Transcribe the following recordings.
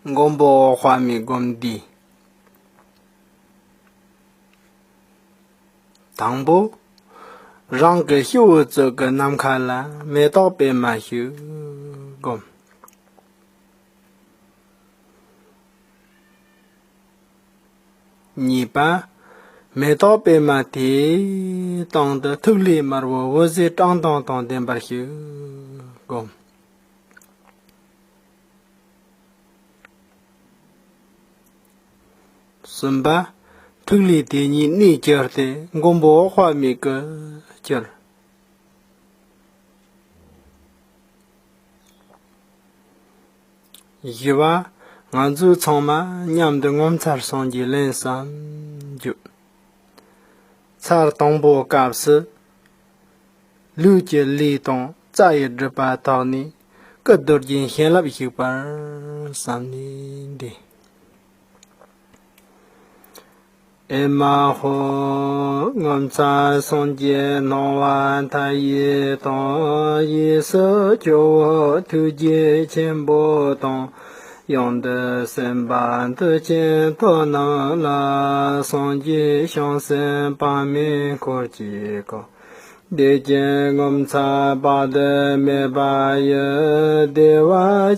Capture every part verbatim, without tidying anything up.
མགོན་པོ་འོད་དཔག་མེད་སྒོམ་བཟླས། དང་པོ། རང་གི་སྤྱི་བོའི་གཙུག་གི་ནམ་མཁའ་ལ་མེ་ཏོག་པད་མ་ཞིག་བསྒོམ། གཉིས་པ། མེ་ཏོག་པད་མ་དེའི་སྟེང་དུ་ཐིག་ལེ་དམར་པོ་འོད་ཟེར་བཀྲག་མདངས་དང་ལྡན་པ་ཞིག་བསྒོམ། གསུམ་པ། ཐིག་ལེ་དེ་ཉིད་གནས་གྱུར་ཏེ་མགོན་པོ་འོད་དཔག་མེད་ཀྱིས་གྱུར། བཞི་པ། ང་ཚོས་ཚང་མ་མཉམ་དུ་ངོ་མཚར་སངས་རྒྱས་ལན་གསུམ་བརྗོད། ཚར་དང་པོའི་སྐབས་སུ། ལུས་ཀྱི་ལུས་དང་རྩ་ཡི་སྒྲིབ་པ་དག་ནས་སྐུ་རྡོ་རྗེ་བྱིན་རླབས་ཞུགས་པར་བསམ་ནས་བཟླས། ཨེ་མ་ཧོ། ངོ་མཚར་སངས་རྒྱས་སྣང་བ་མཐའ་ཡས་དང་། གཡས་སུ་ཇོ་བོ་ཐུགས་རྗེ་ཆེན་པོ་དང་། གཡོན་དུ་སེམས་དཔའ་མཐུ་ཆེན་ཐོབ་རྣམས་ལ། སངས་རྒྱས་བྱང་སེམས་དཔག་མེད་འཁོར་གྱིས་བསྐོར། བདེ་ཆེན་ངོ་མཚར་དཔག་ཏུ་མེད་པ་ཡི། བདེ་བ་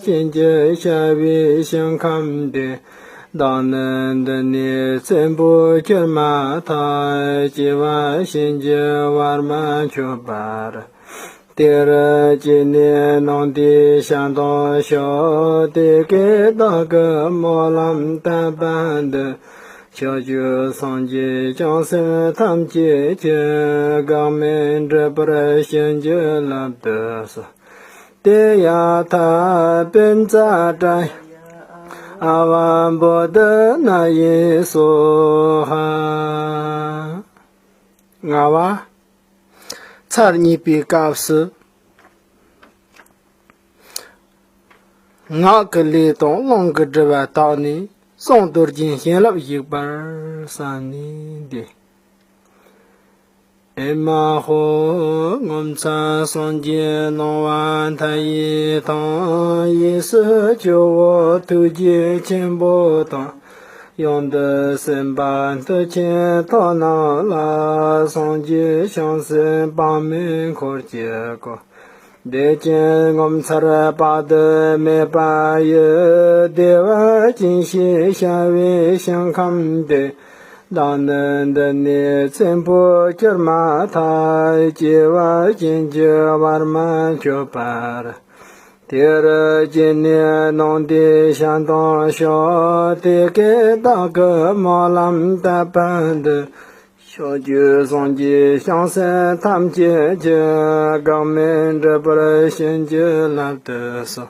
ཅན་གྱི་བྱ་བའི་ཞིང་ཁམས་དེར། བདག་ནི་འདི་ནས་ཚེ་འཕོས་གྱུར་མ་ཐག། སྐྱེ་བ་གཞན་གྱི་བར་མ་ཆོད་པར། དེ་རུ་སྐྱེས་ནས་སྣང་མཐའི་ཞལ་མཐོང་ཤོག། དེ་སྐད་བདག་གིས་སྨོན་ལམ་བཏབ་པ་འདི། ཕྱོགས་བཅུའི་སངས་རྒྱས་བྱང་སེམས་ཐམས་ཅད་ཀྱིས། འགག་མེད་འགྲུབ་པར་བྱིན་གྱིས་བརླབ་ཏུ་གསོལ། ཏདྱ་ཐཱ། པཉྩ་ཏྲཱ་ཡ་ཨ་ཝ་བོ་དྷ་ནཱ་ཡེ་སྭཱ་ཧཱ། ལྔ་པ། ཚར་གཉིས་པའི་སྐབས་སུ། ངག་གི་ལས་དང་རླུང་གི་སྒྲིབ་པ་དག་ནས་གསང་རྡོ་རྗེ་བྱིན་རླབས་ཞུགས་པར་བསམ་ནས་བཟླས། ཨེ་མ་ཧོ། ངོ་མཚར་སངས་རྒྱས་སྣང་བ་མཐའ་ཡས་དང་། གཡས་སུ་ཇོ་བོ་ཐུགས་རྗེ་ཆེན་པོ་དང་། གཡོན་དུ་སེམས་དཔའ་མཐུ་ཆེན་ཐོབ་རྣམས་ལ། སངས་རྒྱས་བྱང་སེམས་དཔག་མེད་འཁོར་གྱིས་བསྐོར། བདེ་ཆེན་ངོ་མཚར་དཔག་ཏུ་མེད་པ་ཡི། བདེ་བ་ཅན་ཞེས་བྱ་བའི་ཞིང་ཁམས་དེར། བདག་ནི་འདི་ནས་ཚེ་འཕོས་གྱུར་མ་ཐག། སྐྱེ་བ་གཞན་གྱི་བར་མ་ཆོད་པར། དེ་རུ་སྐྱེས་ནས་སྣང་མཐའི་ཞལ་མཐོང་ཤོག། དེ་སྐད་བདག་གིས་སྨོན་ལམ་བཏབ་པ་འདི། ཕྱོགས་བཅུའི་སངས་རྒྱས་བྱང་སེམས་ཐམས་ཅད་ཀྱིས། འགག་མེད་འགྲུབ་པར་བྱིན་གྱིས་བརླབ་ཏུ་གསོལ།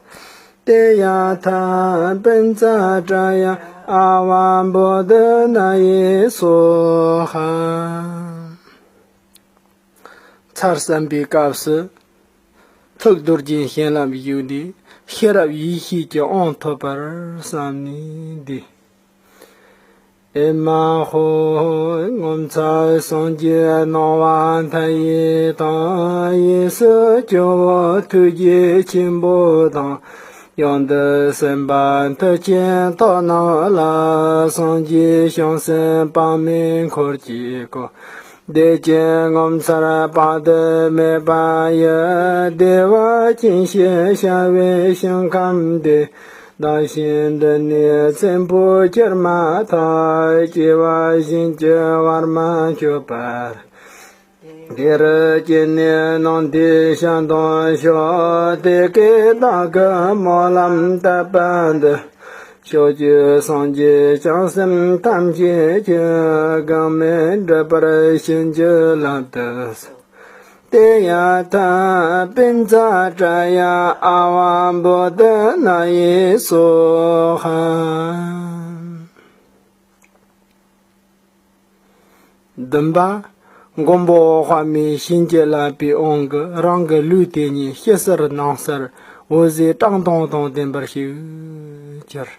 ཏདྱ་ཐཱ། པཉྩ་ཏྲཱ་ཡ་ཨ་ཝ་བོ་དྷ་ནཱ་ཡེ་སྭཱ་ཧཱ། ཚར་གསུམ་པའི་སྐབས་སུ། ཐུགས་རྡོ་རྗེ་བྱིན་རླབས་ཞུགས་ཏེ། ཤེས་རབ་ཡེ་ཤེས་ཀྱི་དབང་ཐོབ་པར་བསམ་ནས་བཟླས། ཨེ་མ་ཧོ། ངོ་མཚར་སངས་རྒྱས་སྣང་བ་མཐའ་ཡས་དང་། གཡས་སུ་ཇོ་བོ་ཐུགས་རྗེ་ཆེན་པོ་དང་། གཡོན་དུ་སེམས་དཔའ་མཐུ་ཆེན་ཐོབ་རྣམས་ལ། སངས་རྒྱས་བྱང་སེམས་དཔག་མེད་འཁོར་གྱིས་བསྐོར། བདེ་ཆེན་ངོ་མཚར་དཔག་ཏུ་མེད་པ་ཡི། བདེ་བ་ཅན་ཞེས་བྱ་བའི་ཞིང་ཁམས་དེར། བདག་གཞན་འདི་ནས་ཚེ་འཕོས་གྱུར་མ་ཐག། སྐྱེ་བ་གཞན་གྱི་བར་མ་ཆོད་པར། དེ་རུ་སྐྱེས་ནས་སྣང་མཐའི་ཞལ་མཐོང་ཤོག། དེ་སྐད་བདག་གིས་སྨོན་ལམ་བཏབ་པ་འདི། ཕྱོགས་བཅུའི་སངས་རྒྱས་བྱང་སེམས་ཐམས་ཅད་ཀྱིས། འགག་མེད་འགྲུབ་པར་བྱིན་གྱིས་བརླབ་ཏུ་གསོལ། ཏདྱ་ཐཱ། པཉྩ་ཏྲཱ་ཡ་ཨ་ཝ་བོ་དྷ་ནཱ་ཡེ་སྭཱ་ཧཱ། བདུན་པ། མགོན་པོ་འོད་དཔག་མེད་བྱིན་གྱིས་བརླབས་པའི་དབང་གིས་རང་གི་ལུས་དེ་ཉིད་ཕྱི་གསལ་ནང་གསལ་འོད་ཟེར་བཀྲག་མདངས་དང་ལྡན་པར་ཞིག་གྱུར།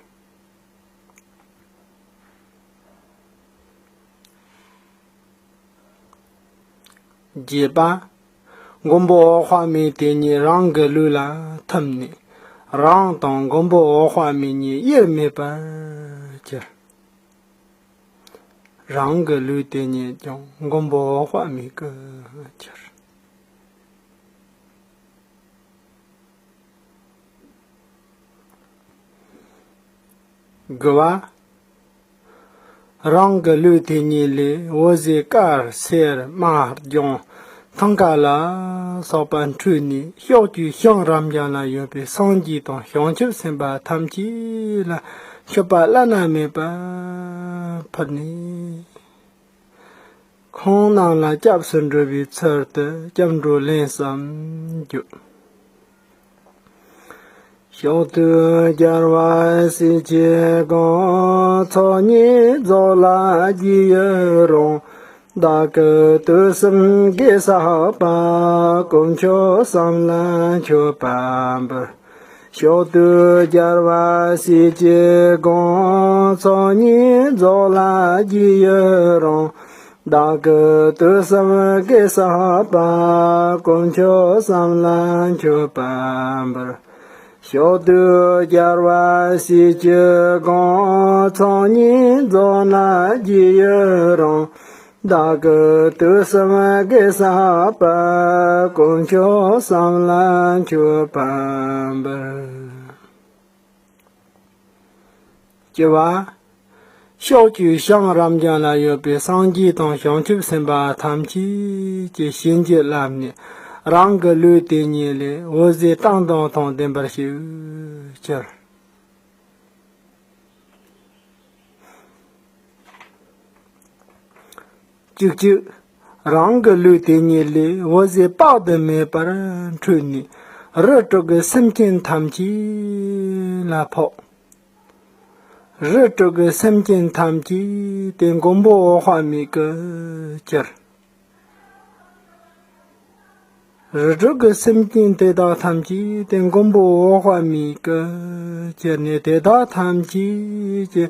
བརྒྱད་པ། མགོན་པོ་འོད་དཔག་མེད་དེ་ཉིད་རང་གི་ལུས་ལ་ཐིམ་ནས། རང་དང་མགོན་པོ་འོད་དཔག་མེད་གཉིས་དབྱེར་མེད་པར་གྱུར། རང་གི་ལུས་དེ་ཉིད་ཀྱང་མགོན་པོ་འོད་དཔག་མེད་ཀྱིས་གྱུར། དགུ་པ། རང་གི་ལུས་དེ་ཉིད་ལས་འོད་ཟེར་དཀར་སེར་དམར་ལྗང་མཐིང་ག་ལ་སོགས་པ་འཕྲོས་ནས་ཕྱོགས་བཅུའི་བྱང་རབ་འབྱམས་ལ་ཡོད་པའི་སངས་རྒྱས་དང་བྱང་ཆུབ་སེམས་དཔའ་ཐམས་ཅད་ལ་མཆོད་པ་བླ་ན་མེད་པ་ཕུལ་ནས། ཁོང་རྣམས་ལ་སྐྱབས་སུ་འགྲོ་བའི་ཚུལ་དུ་སྐྱབས་འགྲོ་ལན་གསུམ་བརྗོད། ཕྱོགས་དུས་རྒྱལ་བ་སྲས་ཀྱི་དགོངས། ཚོགས་གཉིས་རྫོགས་ལ་རྗེས་ཡི་རང་། བདག་གི་དུས་གསུམ་དགེ་བསགས་པ། དཀོན་མཆོག་གསུམ་ལ་མཆོད་པ་འབུལ། ཕྱོགས་དུས་རྒྱལ་བ་སྲས་ཀྱི་དགོངས། ཚོགས་གཉིས་རྫོགས་ལ་རྗེས་ཡི་རང་། བདག་གི་དུས་གསུམ་དགེ་བསགས་པ། དཀོན་མཆོག་གསུམ་ལ་མཆོད་པ་འབུལ། ཕྱོགས་དུས་རྒྱལ་བ་སྲས་ཀྱི་དགོངས། ཚོགས་གཉིས་རྫོགས་ན་རྗེས་ཡི་རང་། བདག་གི་དུས་གསུམ་དགེ་བསགས་པ། དཀོན་མཆོག་གསུམ་ལ་མཆོད་པ་འབུལ། བཅུ་པ། ཕྱོགས་བཅུའི་བྱང་རབ་འབྱམས་ལ་ཡོད་པའི་སངས་རྒྱས་དང་བྱང་ཆུབ་སེམས་དཔའ་ཐམས་ཅད་ཀྱི་བྱིན་གྱིས་བརླབས་ནས་རང་གི་ལུས་དེ་ཉིད་ལས་འོད་ཟེར་དང་དང་དང་ལྡན་པར་ཤིག་གྱུར། བཅུ་གཅིག། རང་གི་ལུས་དེ་ཉིད་ལས་འོད་ཟེར་དཔག་ཏུ་མེད་པར་འཕྲོས་ནས་རིགས་དྲུག་གི་སེམས་ཅན་ཐམས་ཅད་ལ་ཕོག། རིགས་དྲུག་གི་སེམས་ཅན་ཐམས་ཅད་དེ་མགོན་པོ་འོད་དཔག་མེད་ཀྱིས་གྱུར། རིགས་དྲུག་གི་སེམས་ཅན་དེ་དག་ཐམས་ཅད་དེ་མགོན་པོ་འོད་དཔག་མེད་ཀྱིས་གྱུར་ནས། དེ་དག་ཐམས་ཅད་ཀྱི་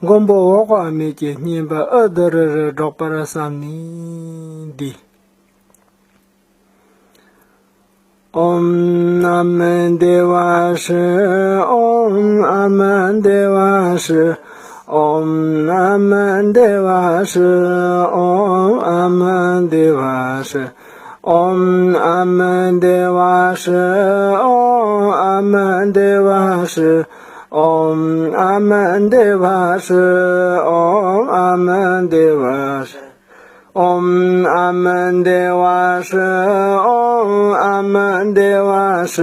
མགོན་པོ་འོད་དཔག་མེད་ཀྱི་བསྙེན་པ་ཨུ་དུམ་ཀྲི་རུ་སྒྲོག་པར་བསམས་ནས་འདི། ཨོཾ་ཨ་མི་དྷེ་ཝ་ཧྲཱིཿ། ཨོཾ་ཨ་མི་དྷེ་ཝ་ཧྲཱིཿ། ཨོཾ་ཨ་མི་དྷེ་ཝ་ཧྲཱིཿ། ཨོཾ་ཨ་མི་དྷེ་ཝ་ཧྲཱིཿ། ཨོཾ་ཨ་མི་དྷེ་ཝ་ཧྲཱིཿ། ཨོཾ་ཨ་མི་དྷེ་ཝ་ཧྲཱིཿ། ཨོཾ་ཨ་མི་དྷེ་ཝ་ཧྲཱིཿ། ཨོཾ་ཨ་མི་དྷེ་ཝ་ཧྲཱིཿ། ཨོཾ་ཨ་མི་དྷེ་ཝ་ཧྲཱིཿ། ཨོཾ་ཨ་མི་དྷེ་ཝ་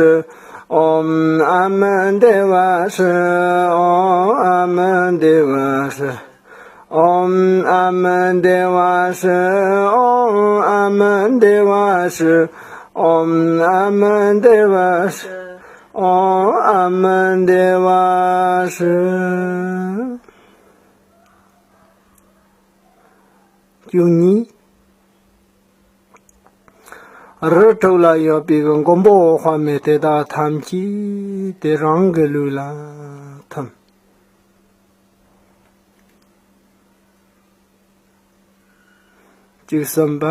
ཧྲཱིཿ། ཨོཾ་ཨ་མི་དྷེ་ཝ་ཧྲཱིཿ། ཨོཾ་ཨ་མི་དྷེ་ཝ་ཧྲཱིཿ། ཨོཾ་ཨ་མི་དྷེ་ཝ་ཧྲཱིཿ། ཨོཾ་ཨ་མི་དྷེ་ཝ་ཧྲཱིཿ། ཨོཾ་ཨ་མི་དྷེ་ཝ་ཧྲཱིཿ། ཨོཾ་ཨ་མི་དྷེ་ཝ་ཧྲཱིཿ། བཅུ་གཉིས། རིགས་དྲུག་ལ་ཡོད་པའི་མགོན་པོ་འོད་དཔག་མེད་དེ་དག་ཐམས་ཅད་དེ་རང་གི་ལུས་ལ་ཐིམ། བཅུ་གསུམ་པ།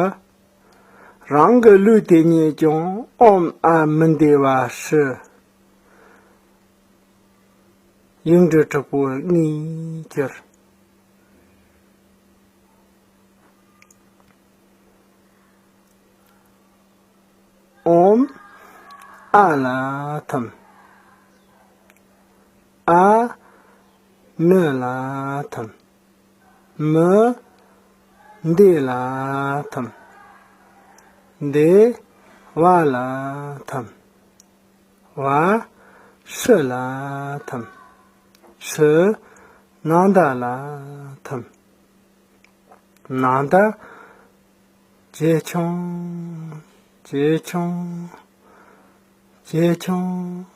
རང་གི་ལུས་དེ་ཉིད་ཀྱང་ཨོཾ་ཨ་མི་དྷེ་ཝ་ཧྲཱིཿ། ཡིག་འབྲུ་དྲུག་པོ་ལྔས་གྱུར། ཨོཾ་ཨ་ལ་ཐིམ། ཨ་མི་ལ་ཐིམ། མི་དྷེ་ལ་ཐིམ། དྷེ་ཝ་ལ་ཐིམ། ཝ་ཧྲཱིཿ་ལ་ཐིམ། ཧྲཱིཿ་ནཱ་ད་ལ་ཐིམ། ནཱ་ད་ཇེ་ཆུང་ཇེ་ཆུང་ཇེ་ཆུང་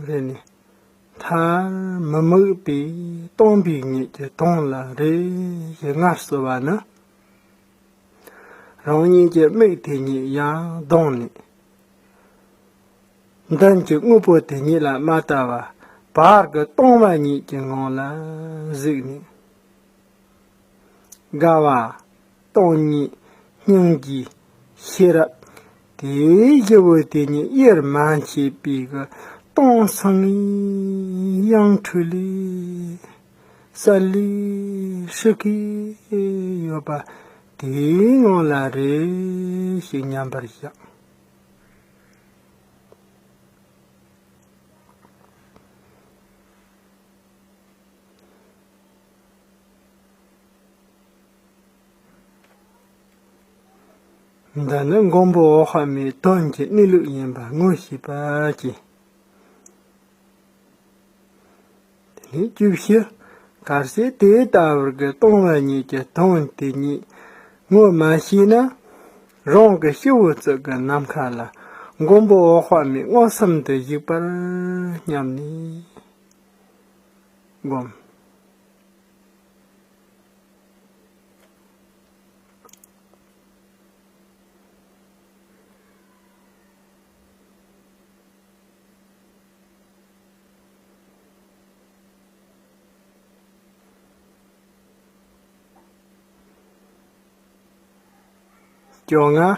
རེད་ནས། མཐར་མི་དམིགས་པའི་སྟོང་པའི་ཉིད་ཀྱི་དོན་ལ་རེ་ཞིག་ངལ་གསོ་བ་ནི། རང་ཉིད་ཀྱི་མིག་དེ་ཉིད་ཡང་གདངས་ནས། མདུན་གྱི་དངོས་པོ་དེ་ཉིད་ལ་མ་ལྟ་བར་བར་གྱི་སྟོང་པ་ཉིད་ཀྱི་ངང་ལ་གཟིགས་ནས། དགའ་བ། སྟོང་ཉིད། སྙིང་རྗེ། ཤེས་རབ། དེའི་བཞི་པོ་དེ་ཉིད་དབྱེར་མ་མཆིས་པའི་གི་ སྟོང་སང་ངེ་ཡང་འཁྲུལ་ལེ་ས་ལེ་ཧྲི་ཀི་ཡོད་པ་དེའི་ངང་ལ་རེ་ཞིག་མཉམ་པར་བཞག་འདི་ནི་མགོན་པོ་འོད་དཔག་མེད་དོན་གྱི་གནས་ལུགས་ཡིན་པ་ངོ་ཤེས་པར་གྱིས། དེ་ནས་བཅུ་བཞི། གལ་སྲིད་དེ་ལྟ་བུར་གྱི་སྟོང་པ་ཉིད་ཀྱི་དོན་དེ་ཉིད་ངོ་མ་ཤེས་ན། རང་གི་སྤྱི་བོ་གཙུག་གི་ནམ་མཁའ་ལ་མགོན་པོ་འོད་དཔག་མེད་མངོན་སུམ་དུ་བཞུགས་པར་སྙམ་ནས་བསྒོམ། བཅོ་ལྔ།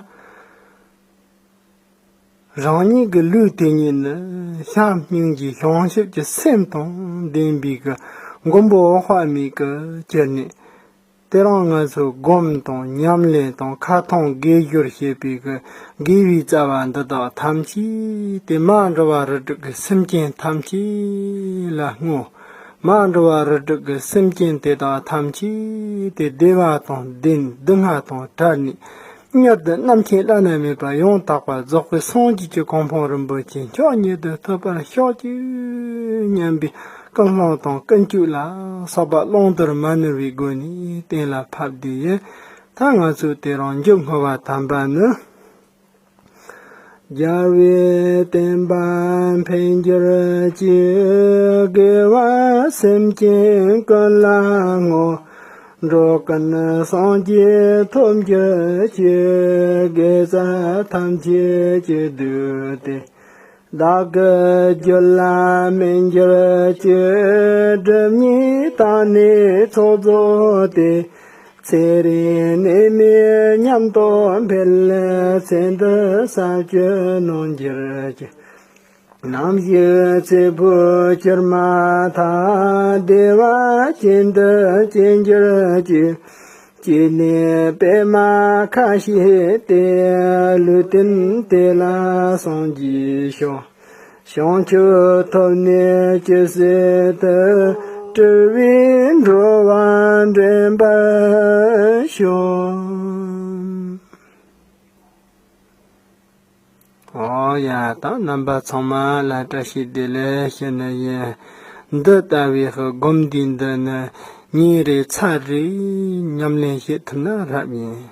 རང་ཉིད་ཀྱི་ལུས་དེ་ཉིད་ནི་བྱམས་སྙིང་རྗེ་བྱང་ཆུབ་ཀྱི་སེམས་དང་ལྡན་པའི་གི་མགོན་པོ་འོད་དཔག་མེད་ཀྱིས་གྱུར་ནས། དེ་རིང་ང་ཚོས་སྒོམ་དང་ཉམས་ལེན་དང་ཁ་ཐོན་དགེ་སྦྱོར་བྱེད་པའི་གི་དགེ་བའི་རྩ་བ་འདི་དག་ཐམས་ཅད་དེ་མ་འགྲོ་བ་རིགས་དྲུག་གི་སེམས་ཅན་ཐམས་ཅད་ལ་བསྔོ། མ་འགྲོ་བ་རིགས་དྲུག་གི་སེམས་ཅན་དེ་དག་ཐམས་ཅད་དེ་བདེ་བ་དང་ལྡན། སྡུག་བསྔལ་དང་བྲལ་ནས་མྱུར་དུ་རྣམ་མཁྱེན་བླ་ན་མེད་པ་ཡང་དག་པར་རྫོགས་པའི་སངས་རྒྱས་ཀྱི་གོ་འཕང་རིན་པོ་ཆེ་མཆོག་ཉིད་དུ་ཐོབ་པར་ཤོག་ཅིག་སྙམ་པའི་ཀུན་སློང་དང་ཀུན་སྤྱོད་ལ་སོགས་པ་བླང་དོར་མ་ནོར་བའི་སྒོ་ནས་གཏན་ལ་ཕབ་སྟེ། ད་ང་ཚོས་དེ་རིང་མཇུག་བསྔོ་བ་དམ་པ་ནི། རྒྱལ་བའི་བསྟན་པ་འཕེལ་འགྱུར་ཅིག་དགེ་བ་སེམས་ཅན་ཀུན་ལ་བསྔོ། འགྲོ་ཀུན་སངས་རྒྱས་ཐོབ་འགྱུར་ཅིག་དགེ་རྩ་ཐམས་ཅད་ཀྱི་བདུད་དེ། བདག་གི་རྒྱུད་ལ་མི་འགྱུར་ཅིག་སྒྲིབ་གཉིས་དག་ནས་ཚོགས་རྫོགས་ཏེ། ཚེ་རིང་ནད་མེད་ཉམས་རྟོགས་འཕེལ། ཚེ་འདི་ས་བཅུ་ནོར་འགྱུར་ཅིག་ནམ་ཞིག་ཚེ་འཕོས་གྱུར་མ་ཐག་བདེ་བ་ཅན་དུ་སྐྱེ་འགྱུར་ཅིག་སྐྱེས་ནས་པདྨ་ཁ་ཕྱེས་ཏེ། ལུས་རྟེན་དེ་ལ་སངས་རྒྱས་ཤོག་བྱང་ཆུབ་ཐོབ་ནས་ཇི་སྲིད་དུ། སྤྲུལ་པའི་འགྲོ་བ་འདྲེན་པར་ཤོག་ཨོ་ཡ། ད་རྣམ་པ་ཚང་མ་ལ་བཀྲ་ཤིས་བདེ་ལེགས་ཞུ་ནི་ཡིན། འདི་ལྟ་བུའི་སྒོམ་བཟླས་འདི་ནི་ཉིན་རེ་ཚར་རེ་ཉམས་ལེན་བྱེད་ཐུབ་ན་རབ་ཡིན།